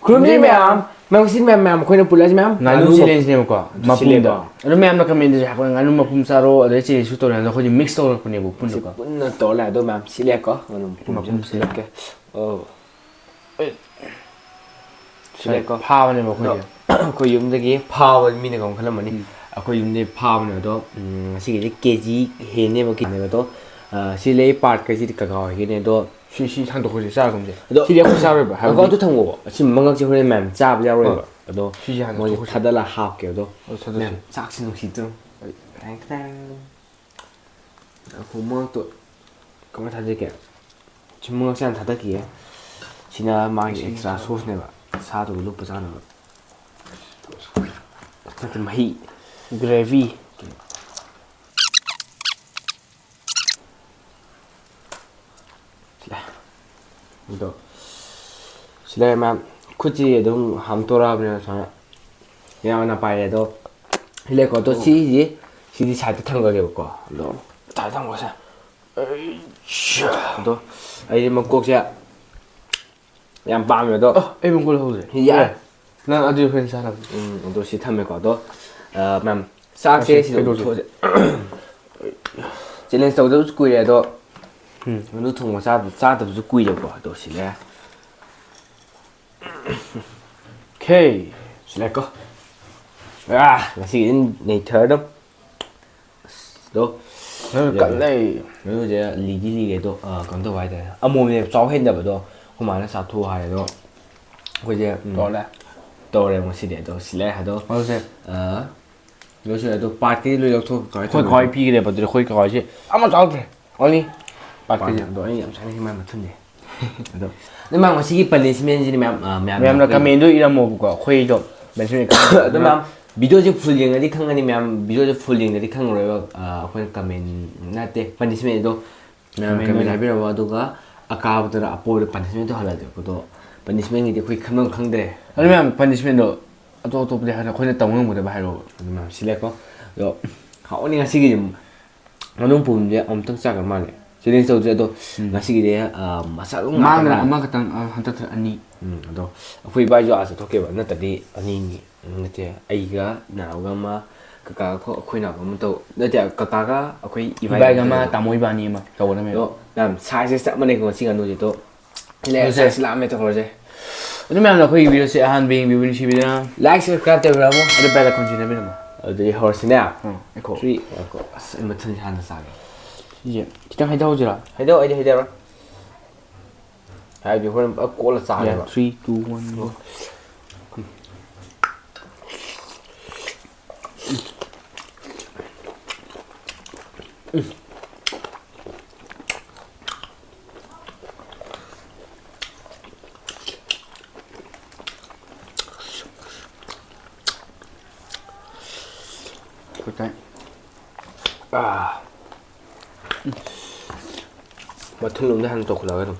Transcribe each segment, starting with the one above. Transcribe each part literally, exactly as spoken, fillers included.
ꯈꯨꯔꯨꯝꯖꯔꯤ ꯃꯌꯥꯝ, ꯃꯌꯥꯝ ꯁꯤ ꯃꯌꯥꯝ, ꯃꯌꯥꯝ ꯑꯩꯈꯣꯏꯅ ꯄꯨꯜꯂꯁꯤ ꯃꯌꯥꯝ꯫ ꯉꯥꯅꯨ ꯉꯥꯅꯨ challengeꯅꯦꯕꯀꯣ, ꯑꯗꯨ ꯃꯄꯨꯝꯗ꯫ ꯁꯤꯜꯂꯦꯀꯣ꯫ ꯑꯗꯣ ꯃꯌꯥꯝꯅ commentꯗꯁꯨ ꯍꯥꯏꯔꯛꯄ ꯉꯥꯅꯨ ꯃꯄꯨꯝ ꯆꯥꯔꯣ, ꯑꯗꯩ challengeꯁꯨ ꯇꯧꯔꯦ, ꯑꯗꯣ ꯑꯩꯈꯣꯏꯗꯤ mix ꯇꯧꯔꯛꯄꯅꯦꯕ ꯁꯤ ꯄꯨꯟꯅꯀꯣ꯫ ꯄꯨꯟꯅ ꯇꯧꯔ ꯂꯥꯛꯑꯦ꯫ ꯑꯗꯣ ꯃꯌꯥꯝ ꯁꯤꯜꯂꯦꯀꯣ꯫ ꯉꯥꯅꯨ ꯃꯄꯨꯝꯁꯦ ꯃꯄꯨꯝꯁꯦ꯫ ꯁꯤꯜꯂꯛꯀꯦ꯫ ꯑꯣ꯫ ꯑꯦ꯫ ꯁꯤꯜꯂꯦꯀꯣ꯫ ꯐꯥꯕꯅꯦꯕ ꯑꯗꯣ ꯑꯩꯈꯣꯏꯒꯤ꯫ ꯑꯩꯈꯣꯏ ꯌꯨꯝꯗꯒꯤ ꯐꯥꯕ ꯃꯤꯅ ꯀꯩꯅꯣꯝ ꯈꯜꯂꯝꯃꯅꯤ꯫ ꯎꯝ꯫ ꯑꯩꯈꯣꯏ ꯌꯨꯝꯗꯒꯤ ꯐꯥꯕꯅꯦ ꯑꯗꯣ, ꯎꯝ, ꯉꯁꯤꯒꯤꯗꯤ KG ꯍꯦꯟꯅꯦꯕ ꯀꯤꯂꯣꯅꯦꯕ ꯑꯗꯣ, ꯑ, ꯁꯤ ꯂꯩ partꯀꯩꯁꯤꯗꯤ ꯀꯀꯥ ꯍꯣꯏꯒꯤꯅꯦ ꯑꯗꯣ, ꯁꯤ, ꯁꯤ ꯁꯥꯡꯗꯣꯛꯈ꯭ꯔꯁꯦ, ꯆꯥꯔꯒꯨꯝꯁꯦ꯫ ꯑꯗꯣ ꯁꯤꯗꯤ ꯑꯩꯈꯣꯏ ꯆꯥꯔꯣꯏꯕ, ꯍꯥꯏꯕꯗꯤ ꯑꯪꯀꯜꯗꯣ ꯊꯝꯃꯣꯕ꯫ ꯑꯁꯤ ꯃꯉꯛꯁꯦ ꯍꯣꯔꯦꯟ ꯃꯌꯥꯝ ꯆꯥꯕ ꯌꯥꯔꯣꯏꯕ꯫ ꯍꯣꯏ꯫ ꯑꯗꯣ ꯁꯤꯁꯦ ꯍꯥꯟꯅ ꯃꯣꯏꯁꯦ ꯊꯣꯛꯈ꯭ꯔꯁꯦ꯫ ꯊꯥꯗꯠꯂ ꯍꯥꯞꯀꯦ ꯑꯗꯣ꯫ ꯑꯗꯣ ꯊꯥꯗꯠꯁꯦ꯫ ꯃꯌꯥꯝ ꯆꯥꯛꯁꯤ ꯅꯨꯡꯁꯤꯠꯇ꯭ꯔꯣ? ꯍꯣꯏ꯫ ꯇꯥꯡ ꯇꯥꯡ꯫ ꯑꯩꯈꯣꯏ ꯃꯉꯛꯇꯣ ꯀꯃꯥꯏꯅ ꯊꯥꯗꯠꯀꯦ? ꯁꯤ ꯃꯉꯛꯁꯦ ꯍꯥꯟꯅ ꯊꯥꯗꯠꯈꯤꯒꯦ꯫ ꯁꯤꯅ ꯃꯥꯒꯤ ꯁꯤ extra sauceꯅꯦꯕ꯫ ꯁꯥꯗꯨꯒ ꯂꯨꯞꯄ ꯆꯥꯅꯕ꯫ ꯅꯠꯇꯦ, ꯃꯍꯤ꯫ Gravy꯫ ꯁꯤꯂꯥꯏ꯫ ꯑꯗꯣ ꯁꯤꯂꯥꯏ ꯃꯌꯥꯝ ꯈꯨꯠꯁꯤ ꯑꯗꯨꯝ ꯍꯥꯝꯇꯣꯔꯛꯑꯕꯅꯤꯅ ꯁꯨꯃꯥꯏꯅ ꯌꯥꯝꯅ ꯄꯥꯏꯔꯦ꯫ ꯑꯗꯣ ꯁꯤꯂꯥꯏꯀꯣ꯫ ꯑꯗꯣ ꯑꯣ꯫ ꯁꯤꯁꯤ, ꯁꯤꯗꯤ sideꯇ ꯊꯝꯈ꯭ꯔꯒꯦꯕꯀꯣ꯫ ꯑꯗꯣ side ꯊꯝꯈ꯭ꯔꯁꯦ꯫ ꯑꯩ ꯑꯗꯣ ꯑꯩꯗꯤ ꯃꯀꯣꯛꯁꯦ ꯌꯥꯝ ꯄꯥꯝꯃꯦ ꯑꯗꯣ꯫ ꯑ, ꯑꯩ ꯃꯪꯒꯣꯜ ꯍꯧꯖꯤꯛ꯫ ꯌꯥꯔꯦ꯫ ꯅꯪ ꯑꯗꯨ ꯍꯣꯔꯦꯟ ꯆꯥꯅꯕ꯫ ꯎꯝ, ꯑꯗꯣ ꯁꯤ ꯊꯝꯃꯦꯀꯣ꯫ ꯑꯗꯣ, ꯑ, ꯃꯌꯥꯝ, ꯆꯥꯛꯁꯦ ꯁꯤ ꯁꯤꯗ ꯀꯩꯗꯧꯁꯦ? ꯎꯊꯣꯛꯑꯁꯦ꯫ Challenge ꯇꯧꯗꯕꯁꯨ ꯀꯨꯏꯔꯦ ꯑꯗꯣ, ꯎꯝ꯫ ꯉꯥꯅꯨ ꯊꯣꯡꯕ ꯆꯥꯕ-, ꯆꯥꯗꯕꯁꯨ ꯀꯨꯏꯔꯦꯀꯣ꯫ ꯑꯗꯣ ꯁꯤ ꯂꯩꯔꯦ꯫ Okay꯫ ꯁꯤ ꯂꯩꯔꯦꯀꯣ꯫ ꯑꯥ, ꯉꯁꯤꯒꯤꯗꯤ ꯅꯩꯊꯔꯗꯝ꯫ ꯑꯁ, ꯑꯗꯣ, ꯅꯪ ꯀꯜꯂꯦ꯫ ꯉꯥꯅꯨꯁꯦ ꯂꯤꯗꯤ ꯂꯤꯔꯦ ꯑꯗꯣ, ꯑ, ꯀꯩꯅꯣ ꯇꯧꯕ ꯍꯥꯏꯇꯥꯔꯦ꯫ ꯑꯃꯣꯝꯅꯦ ꯆꯥꯎ ꯍꯦꯟꯗꯕꯗꯣ, ꯑꯩꯈꯣꯏ ꯃꯥꯅ ꯆꯥꯊꯣꯛꯑꯣ ꯍꯥꯏꯔꯦ ꯑꯗꯣ, ꯑꯩꯈꯣꯏꯁꯦ, ꯎꯝ, ꯇꯧꯔꯦ꯫ ꯇꯧꯔꯦ ꯉꯁꯤꯗꯤ꯫ ꯑꯗꯣ ꯁꯤ ꯂꯩꯔꯦ ꯑꯗꯣ, ꯑꯗꯨꯁꯦ꯫ ꯑ, ꯂꯣꯏꯁꯤꯜꯂꯦ ꯑꯗꯣ, partꯀꯤꯗꯤ ꯂꯣꯏ ꯂꯧꯊꯣꯛꯈ꯭ꯔꯦ꯫ ꯑꯩꯈꯣꯏ ꯀꯀꯥ ꯍꯣꯏ ꯄꯤꯈ꯭ꯔꯦꯕ, ꯑꯗꯨꯗꯤ ꯑꯩꯈꯣꯏ ꯀꯀꯥ ꯍꯣꯏꯁꯦ ꯑꯃ ꯆꯥꯎꯗ꯭ꯔꯦ꯫ Only partꯀꯤꯁꯦ꯫ ꯑꯗꯣ ꯑꯩ ꯌꯥꯝ ꯆꯥꯅꯤꯡꯉꯤ ꯃꯥꯏ ꯃꯊꯨꯟꯁꯦ꯫ ꯑꯗꯣ, ꯑꯗꯣ ꯃꯥ ꯉꯁꯤꯒꯤ punishmentꯁꯤꯅꯦ ꯃꯌꯥꯝ, ꯑ, ꯃꯌꯥꯝꯅ ꯃꯌꯥꯝꯅ ꯑꯩꯈꯣꯏꯒꯤ commentꯗꯣ ꯏꯔꯝꯃꯣꯕꯀꯣ, ꯑꯩꯈꯣꯏꯗꯣ punishment ꯑꯗꯣ ꯃꯌꯥꯝ videoꯁꯦ full ꯌꯦꯡꯉꯗꯤ ꯈꯪꯒꯅꯤ ꯃꯌꯥꯝ, videoꯁꯦ full ꯌꯦꯡꯉꯗꯤ ꯈꯪꯉꯔꯣꯏꯕ, ꯑ, ꯑꯩꯈꯣꯏꯅ comment ꯅꯠꯇꯦ, punishmentꯗꯣ ꯃꯌꯥꯝ ꯃꯌꯥꯝ comment ꯍꯥꯏꯕꯤꯔꯝꯃꯣ, ꯑꯗꯨꯒ ꯑꯀꯥꯕꯗꯨꯅ ꯑꯄꯣꯕꯗ punishment ꯇꯧꯍꯜꯂꯁꯦ꯫ ꯑꯗꯣ punishmentꯒꯤꯗꯤ ꯑꯩꯈꯣꯏ ꯈꯟꯐꯝ ꯈꯪꯗ꯭ꯔꯦ꯫ ꯑꯗꯣ ꯃꯌꯥꯝ punishmentꯗꯣ ꯑꯇꯣꯞ ꯑꯇꯣꯞꯄꯗꯤ ꯍꯥꯏꯔ ꯑꯩꯈꯣꯏꯅ ꯇꯧ ꯉꯝꯒꯗꯕ ꯍꯥꯏꯔꯛꯑꯣꯕ꯫ ꯑꯗꯨ ꯃꯌꯥꯝ ꯁꯤꯜꯂꯦꯀꯣ꯫ ꯑꯗꯣ ꯍꯥꯎꯅꯤ ꯉꯁꯤꯒꯤꯗꯤ꯫ ꯉꯥꯅꯨ ꯄꯨꯝꯁꯦ ꯑꯃꯨꯛꯇꯪ ꯆꯥꯈ꯭ꯔ ꯃꯥꯜꯂꯦ꯫ ꯆꯦꯂꯦꯟꯖ ꯇꯧꯗ꯭ꯔꯦ ꯑꯗꯣ꯫ ꯎꯝ꯫ ꯉꯁꯤꯒꯤꯗꯤ, ꯑ, ꯃꯁꯥ ꯑꯗꯨꯝ ꯃꯥꯡꯗꯅ ꯉꯥꯛꯇ ꯉꯥꯏꯔꯦ꯫ ꯑꯃꯈꯛꯇꯪ, ꯑ, ꯍꯟꯗꯛꯇ ꯑꯅꯤ꯫ ꯎꯝ, ꯑꯗꯣ ꯑꯩꯈꯣꯏ ꯏꯕꯥꯏꯁꯨ ꯑꯥ ꯆꯠꯊꯣꯛꯈꯤꯕ, ꯅꯠꯇ꯭ꯔꯗꯤ ꯑꯅꯤꯅꯤ꯫ ꯎꯝ, ꯅꯠꯇꯦ, ꯑꯩꯒ ꯅꯥꯎꯒ ꯑꯃ, ꯀꯀꯥꯒ ꯑꯩꯈꯣꯏ, ꯑꯩꯈꯣꯏ ꯅꯥꯎꯒ ꯑꯃ ꯇꯧ-, ꯅꯠꯇꯦ, ꯀꯀꯥꯒ ꯑꯩꯈꯣꯏ ꯏꯕꯥꯏꯒ ꯏꯕꯥꯏꯒ ꯑꯃ, ꯑꯃ ꯇꯧ-, ꯇꯥꯃꯣ ꯏꯕꯥꯅꯤ ꯑꯃ ꯇꯧꯒꯗꯕꯅꯦꯕ꯫ ꯑꯗꯣ ꯃꯌꯥꯝ ꯁꯥꯏꯖꯁꯦ ꯆꯞ ꯃꯥꯟꯅꯩꯀꯣ ꯉꯁꯤ ꯉꯥꯅꯨꯁꯦ꯫ ꯑꯗꯣ ꯁꯤꯅꯦ, ꯍꯧꯖꯤꯛꯁꯦ꯫ ꯆꯥꯛꯁꯤ ꯂꯥꯝꯃꯦ ꯇꯧꯍꯧꯔꯁꯦ꯫ ꯑꯗꯨ ꯃꯌꯥꯝꯅ ꯑꯩꯈꯣꯏꯒꯤ ꯚꯤꯗꯤꯑꯣꯁꯦ ꯑꯍꯥꯟꯕ ꯌꯦꯡꯕꯤꯕ ꯅꯨꯡꯁꯤꯕꯤꯗꯨꯅ like, subscribe ꯇꯧꯕꯤꯔꯝꯃꯣ꯫ ꯑꯗꯨ bell icon ꯁꯤꯟꯅꯕꯤꯔꯝꯃꯣ꯫ ꯑꯗꯨꯗꯤ ꯍꯧꯔꯁꯤꯅꯦ꯫ ꯎꯝ, ꯑꯩꯈꯣ꯫ Three, ꯉꯥꯏꯈꯣ꯫ ꯑꯁ, ꯑꯩ ꯃꯊꯪꯁꯦ ꯍꯥꯟꯅ ꯆꯥꯒꯦ꯫ ꯁꯤꯁꯦ ꯈꯤꯇꯪ ꯍꯩꯊꯍꯧꯁꯤꯔꯥ? ꯍꯩꯊꯧ, ꯑꯩꯗꯤ ꯍꯩꯊꯔꯣꯏ꯫ ꯍꯥꯏꯕꯗꯤ ꯍꯣꯔꯦꯟ ꯄꯨꯂꯞ ꯀꯣꯠꯂ ꯆꯥꯒꯦꯕ꯫ Yeah, three, two, one, go. Good time. ꯑꯥ꯫ ꯃꯊꯨꯟ ꯂꯣꯝꯗ ꯍꯥꯟꯅ ꯇꯧꯈꯠꯂꯒ ꯑꯗꯨꯝ꯫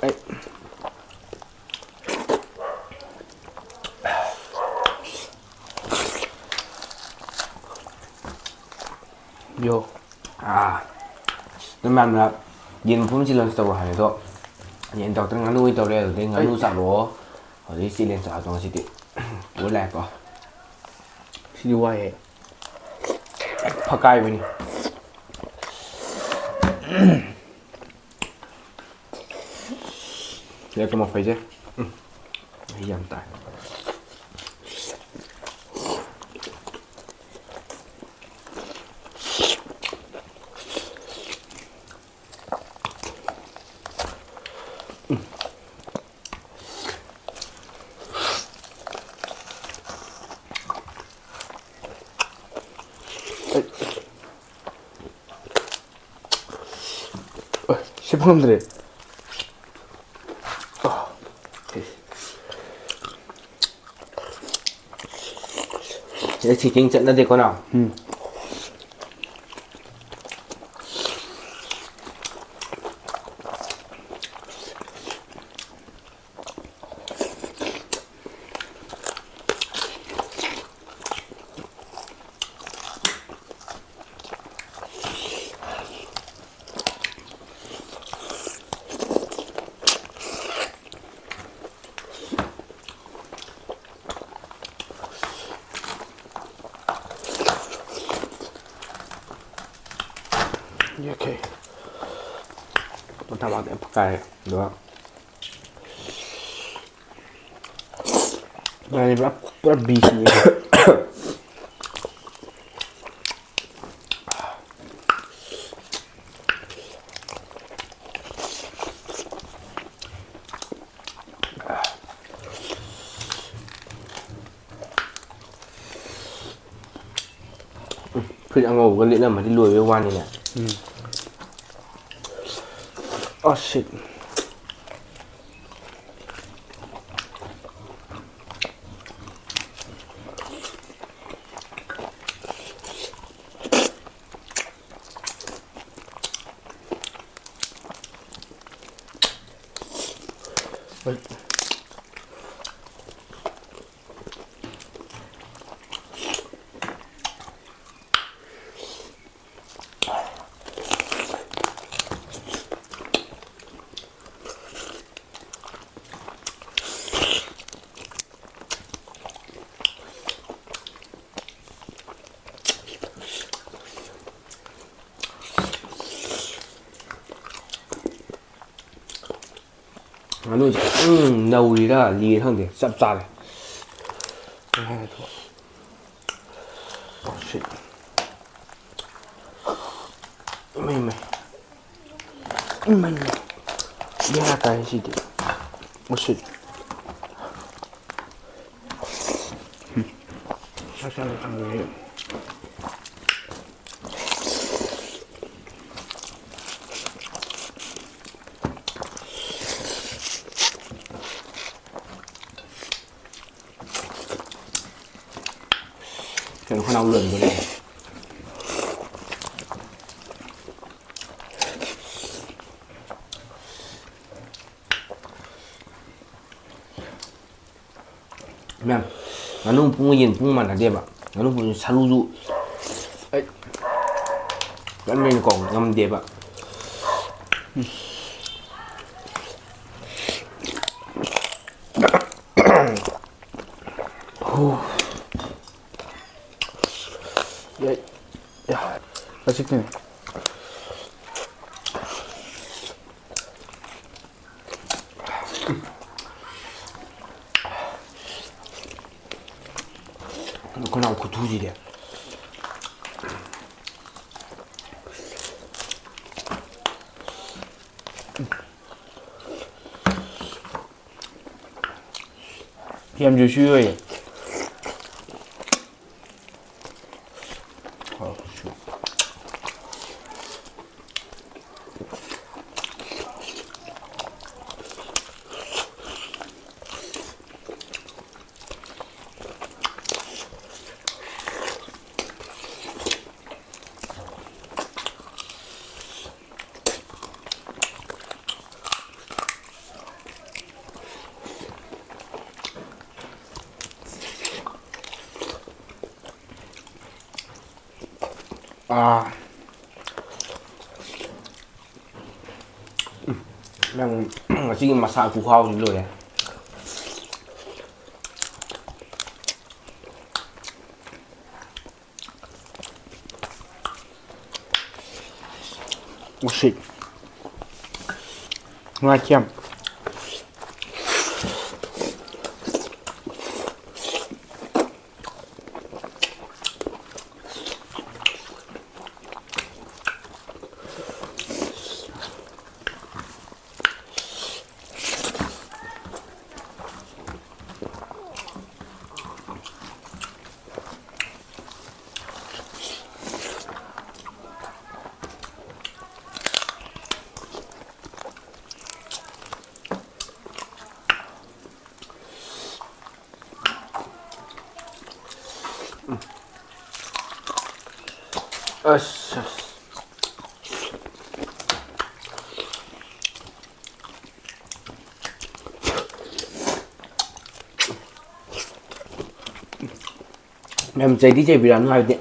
ꯑꯩ꯫ ꯌꯣ꯫ ꯑꯥ꯫ ꯑꯗꯨ ꯃꯌꯥꯝꯅ ꯌꯦꯟ ꯃꯐꯝ challenge ꯇꯧꯔꯣ ꯍꯥꯏ ꯑꯗꯣ, ꯌꯦꯟ ꯇꯧꯔꯛꯇ꯭ꯔꯦ, ꯉꯥꯅꯨ ꯑꯣꯏꯅ ꯇꯧꯔꯦ꯫ ꯑꯗꯨꯗꯩ ꯉꯥꯅꯨ ꯑꯩ ꯆꯥꯔꯛꯑꯣ, ꯍꯧꯖꯤꯛ challenge ꯇꯧꯔꯛꯑꯣ ꯉꯁꯤꯗꯤ꯫ ꯄꯨꯔ ꯂꯥꯛꯑꯦꯀꯣ꯫ ꯁꯤꯗꯤ ꯋꯥꯏꯍꯦ꯫ ꯐꯀꯥꯏꯕꯅꯤ꯫ ꯂꯦꯞꯄ ꯃꯐꯩꯁꯦ꯫ ꯎꯝ꯫ ꯃꯍꯤ ꯌꯥꯝ ꯇꯥꯏ꯫ ꯑ, ꯁꯤ ꯐꯪꯉꯝꯗ꯭ꯔꯦ꯫ ꯑ, ꯁꯤꯗ ꯁꯤꯇꯤꯡ ꯆꯠꯅꯗꯦꯀꯣ ꯅꯪ? ꯎꯝ꯫ Okay. ꯃꯊꯥ ꯃꯊꯥ ꯌꯥꯝ ꯀꯥꯏꯔꯦ꯫ ꯑꯗꯨꯒ ꯃꯥꯗꯤ ꯄꯨꯔꯥ, ꯄꯨꯔꯥ ꯕꯤꯁꯅꯤ꯫ ꯐꯨꯔꯤꯠ ꯑꯉꯧꯕꯒ ꯂꯤꯠꯂꯝꯃꯗꯤ ꯂꯣꯏꯕꯩ ꯋꯥꯅꯤꯅꯦ꯫ ꯎꯝ꯫ Oh shit꯫ ꯉꯥꯅꯨꯁꯦ ꯈꯤꯇꯪ ꯅꯧꯔꯤꯔꯥ ꯂꯤꯔꯥ ꯈꯪꯗꯦ, ꯆꯞ ꯆꯥꯔꯦ꯫ Oh shit꯫ ꯏꯃꯩ, ꯏꯃꯩ꯫ ꯏꯃꯩ, ꯏꯃꯩ꯫ ꯕꯦꯔꯥ ꯀꯥꯏ ꯁꯤꯗꯤ꯫ Oh shit꯫ ꯆꯥꯛ ꯆꯥꯕ ꯆꯪꯕꯁꯦ꯫ ꯀꯩꯅꯣ ꯈꯅꯥꯎ ꯂꯣꯟꯕꯅꯦ꯫ ꯃꯌꯥꯝ, ꯉꯥꯅꯨ ꯃꯄꯨꯝꯒ ꯌꯦꯟ ꯃꯄꯨꯝꯒ ꯃꯥꯟꯅꯗꯦꯕ꯫ ꯉꯥꯅꯨ ꯃꯄꯨꯝꯁꯦ ꯁꯔꯨꯁꯨ ꯑꯩ ꯀꯟꯕꯅꯤꯅꯀꯣ ꯉꯝꯗꯦꯕ꯫ ꯍꯣ꯫ ꯌꯥꯏ꯫ ꯌꯥ꯫ ꯀꯆꯤꯛꯇꯅꯦ꯫ ꯈꯅꯥꯎ ꯈꯨꯊꯨꯁꯤꯗꯤ꯫ ꯌꯥꯝ juicy ꯑꯣꯏꯌꯦ꯫ ꯑꯥ꯫ ꯎꯝ꯫ ꯅꯪ ꯉꯁꯤꯒꯤ ꯃꯁꯥ ꯈꯨꯈꯥꯎꯁꯤ ꯂꯣꯏꯔꯦ꯫ ꯎꯁꯤꯠ꯫ ꯅꯨꯡꯉꯥꯏꯇꯦ ꯌꯥꯝ꯫ ꯑꯁ꯫ ꯌꯥꯝ ꯆꯩꯗꯤ ꯆꯩꯕꯤꯔꯛꯑꯅꯨ, ꯍꯥꯏꯕꯗꯤ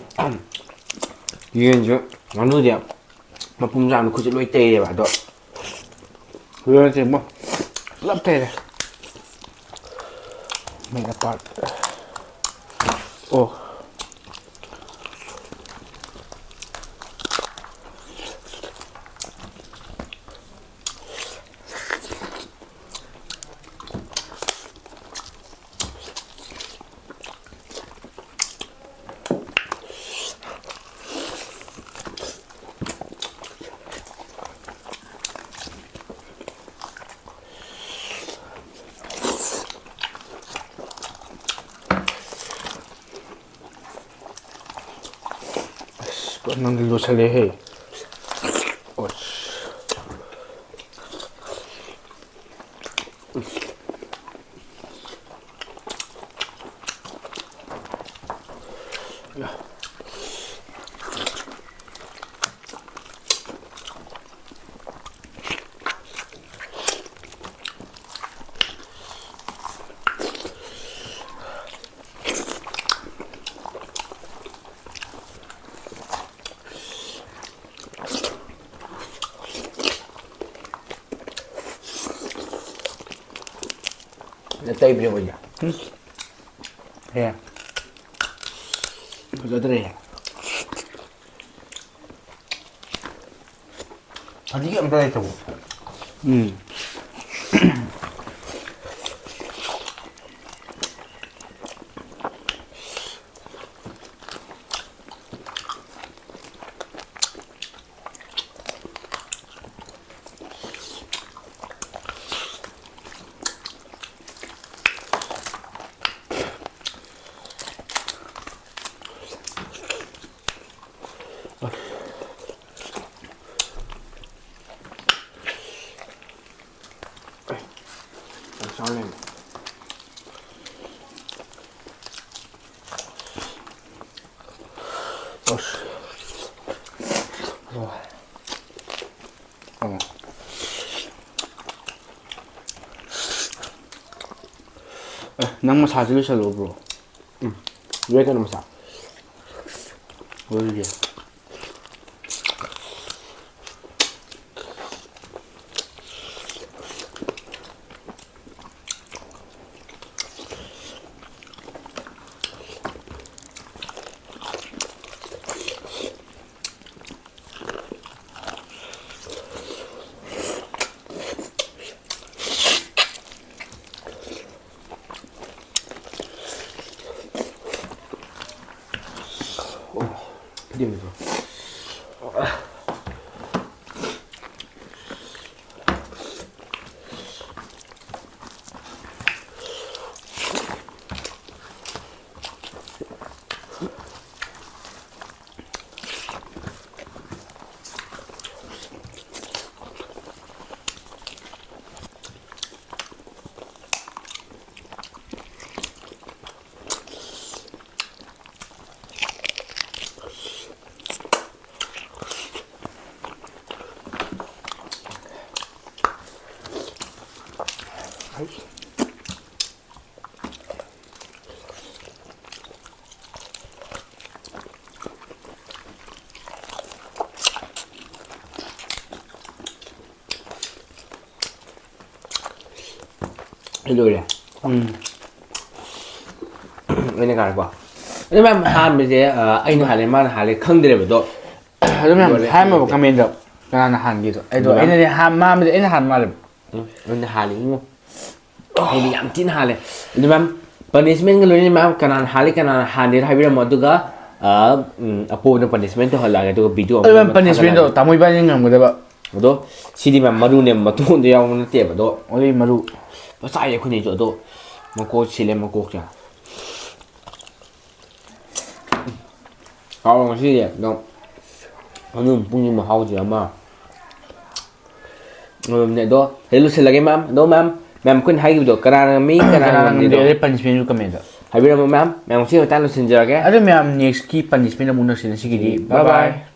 ꯌꯦꯟꯁꯨ ꯉꯥꯅꯨꯗꯤ ꯃꯄꯨꯝ ꯆꯥꯝꯗ ꯈꯨꯠꯁꯦ ꯂꯣꯏ ꯇꯩꯔꯦꯕ, ꯑꯗꯣ ꯌꯦꯟꯁꯦ ꯑꯃ ꯄꯨꯂꯞ ꯇꯩꯔꯦ꯫ Make a part. ꯑꯣ꯫ ꯅꯪꯗꯤ ꯂꯣꯏꯁꯜꯂꯦꯍꯦ꯫ ꯑꯁ꯫ ꯅꯇꯩꯕꯤꯔꯣ ꯑꯩꯅ꯫ ꯍꯦ꯫ ꯐꯖꯗ꯭ꯔꯦ꯫ ꯐꯗꯤꯒ ꯑꯝꯇ ꯂꯩꯇ꯭ꯔꯕꯣ? ꯎꯝ꯫ ꯑꯁ꯫ ꯑꯣ꯫ ꯑꯣ꯫ ꯑꯦ, ꯅꯪ ꯃꯁꯥꯁꯤ ꯂꯣꯏꯁꯜꯂꯛꯑꯣ, bro꯫ ꯎꯝ꯫ ꯂꯣꯏ ꯀꯩꯅꯣ ꯃꯁꯥ꯫ ꯂꯣꯏꯔꯒꯦ꯫ ꯑꯩ ꯂꯣꯏꯔꯦ꯫ ꯎꯝ꯫ ꯑꯩꯅ ꯀꯥꯔꯦꯀꯣ꯫ ꯑꯗꯨ ꯃꯌꯥꯝ ꯍꯥꯟꯕꯁꯦ ꯑ, ꯑꯩꯅ ꯍꯥꯜꯂꯦ ꯃꯥꯅ ꯍꯥꯜꯂꯦ ꯈꯪꯗ꯭ꯔꯦꯕꯗꯣ꯫ ꯑꯗꯨ ꯃꯌꯥꯝ ꯂꯣꯏꯔꯦ꯫ ꯍꯥꯏꯔꯝꯃꯕ ꯀꯃꯦꯟꯗ ꯀꯅꯥꯅ ꯍꯥꯟꯒꯦꯗꯣ? ꯑꯩꯗꯣ ꯑꯗꯨꯃꯥꯏꯅ꯫ ꯑꯩꯅꯗꯤ ꯍꯥ- ꯃꯥ ꯑꯃꯗꯤ ꯑꯩꯅ ꯍꯥꯟ ꯃꯥꯜꯂꯦꯕ꯫ ꯎꯝ, ꯑꯩꯅ ꯍꯥꯜꯂꯤ ꯏꯉꯣ꯫ ꯑꯩꯗꯤ ꯌꯥꯝ ꯊꯤꯅ ꯍꯥꯜꯂꯦ꯫ ꯑꯗꯨ ꯃꯌꯥꯝ ꯄꯅꯤꯁꯃꯦꯟꯒ ꯂꯣꯏꯅꯅ ꯃꯌꯥꯝ ꯀꯅꯥꯅ ꯍꯥꯜꯂꯤ ꯀꯅꯥꯅ ꯍꯥꯟꯗꯦꯅ ꯍꯥꯏꯕꯤꯔꯝꯃꯣ꯫ ꯑꯗꯨꯒ ꯑ, ꯎꯝ, ꯑꯄꯣꯕꯅ ꯄꯅꯤꯁꯃꯦꯟ ꯇꯧꯍꯜꯂꯛꯑꯒꯦ꯫ ꯑꯗꯨꯒ ꯚꯤꯗꯤꯑꯣ ꯑꯃ ꯑꯗꯨ ꯃꯌꯥꯝ ꯑꯃ ꯄꯅꯤꯁꯃꯦꯟꯗꯣ ꯊꯥꯒꯠꯂꯛꯑꯒꯦ꯫ ꯇꯥꯃꯣ ꯏꯕꯥꯅꯤ ꯉꯝꯒꯗꯕ꯫ ꯑꯗꯣ ꯁꯤꯗꯤ ꯃꯌꯥꯝ ꯃꯔꯨꯅꯦ, ꯃꯇꯣꯟꯗ ꯌꯥꯎꯕ ꯅꯠꯇꯦꯕ꯫ ꯑꯗꯣ ꯑꯣꯂꯤ ꯃꯔꯨ꯫ ꯄꯆꯥꯏ ꯑꯩꯈꯣꯏꯅꯤꯁꯨ꯫ ꯑꯗꯣ ꯃꯀꯣꯛ ꯁꯤꯜꯂꯦ, ꯃꯀꯣꯛꯁꯦ꯫ ꯍꯥꯎꯔꯣ ꯉꯁꯤꯗꯤ꯫ ꯑꯗꯣ ꯑꯗꯨꯝ ꯄꯨꯡꯒꯤ ꯃꯍꯥꯎꯁꯦ ꯑꯃ꯫ ꯑꯗꯨꯝꯅꯦ꯫ ꯑꯗꯣ ꯁꯤꯗ ꯂꯣꯏꯁꯤꯜꯂꯒꯦ ꯃꯌꯥꯝ꯫ ꯑꯗꯣ ꯃꯌꯥꯝ, ꯃꯌꯥꯝ ꯑꯩꯈꯣꯏꯅ ꯍꯥꯏꯈꯤꯕꯗꯣ ꯀꯅꯥꯅ ꯉꯝꯃꯤ, ꯀꯅꯥꯅ ꯀꯅꯥꯅ ꯉꯝꯗꯦ? ꯉꯝꯗꯦꯗꯣ ꯑꯗꯩ ꯄꯅꯤꯁꯃꯦꯟꯁꯨ ꯀꯃꯦꯟꯗ꯫ ꯍꯥꯏꯕꯤꯔꯝꯃꯣ ꯃꯌꯥꯝ꯫ ꯃꯌꯥꯝ ꯉꯁꯤ ꯃꯇꯥꯡ ꯂꯣꯏꯁꯤꯟꯖꯔꯒꯦ꯫ ꯑꯗꯨ ꯃꯌꯥꯝ ꯅꯦꯛꯁꯀꯤ ꯄꯅꯤꯁꯃꯦꯟ ꯑꯃꯨꯛ ꯅꯛꯁꯤꯅ ꯁꯤꯒꯤꯗꯤ꯫ Bye bye꯫